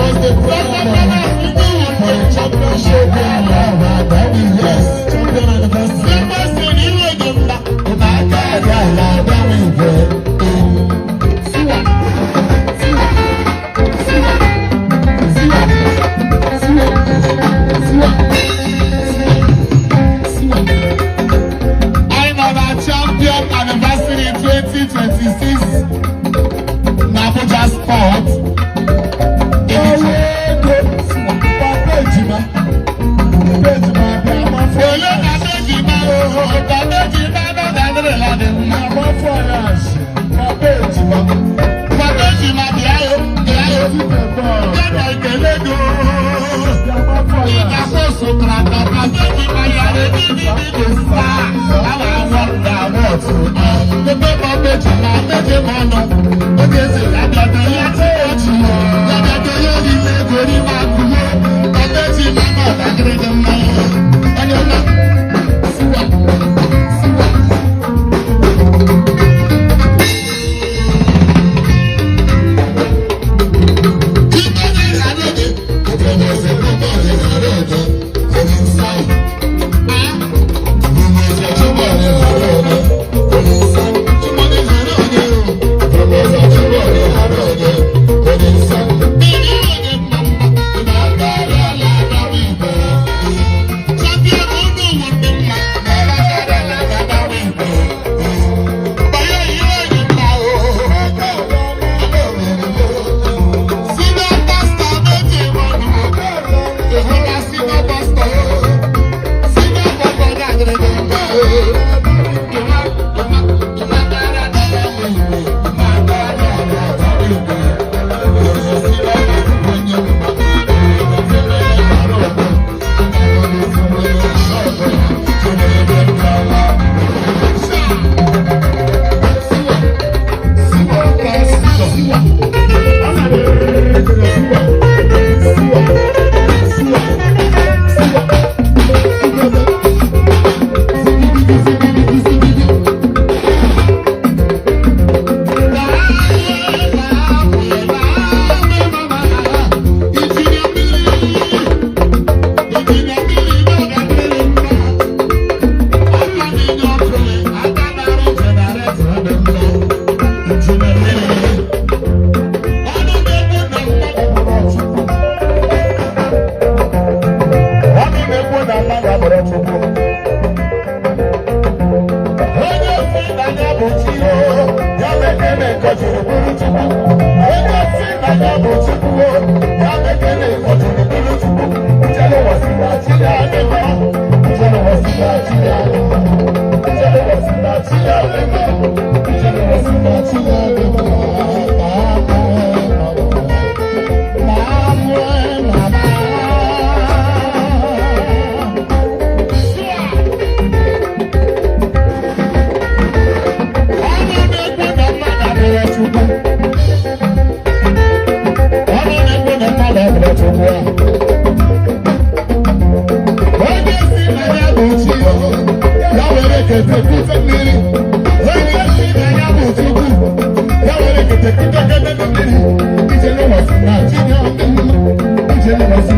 Was the ceremony for the championship. Yes, champion anniversary. Aka ala adamu igwe. Siwa, siwa, siwa, siwa, siwa, siwa, siwa. Anyị nọ na champion anniversary 2026 na Abuja Sport. Owó ego, papa ejima, papa ejima bịa amafọ. Ole na ejima ooo, papa ejima nọ na adịrịla dị mma. Amafọ ya asị, papa ejima. Papa ejima bịa o, bịa o. Tite bọọlụ. Bịa na ekele gị ooo. Bịa amafọ ya asị. Ọnụ na-ekwu na mmadụ abụrụ Chukwu. Onye si na ya bụ chi o, ya mekene kọjiri bụrụ Chukwu. Onye si na ya bụ Chukwu o, ya mekene kọjiri bụrụ Chukwu. Uchelu wasi na chi ya dị mma. Uchelu wasi na chi ya dị mma. Uchelu wasi na chi ya dị mma. Uchelu wasi na chi ya dị mma. Ọnụ na-ekwu na mmadụ abụrụ Chukwu. Ọnụ na-ekwu na mmadụ abụrụ Chukwu a. Onye si na ya bụ chi o, ya were kete kute mmiri. Onye si na ya bụ Chukwu, ya were kete kute kete mmiri. Ije n'ụwa si na chi ya dị mma. Ije n'ụwa si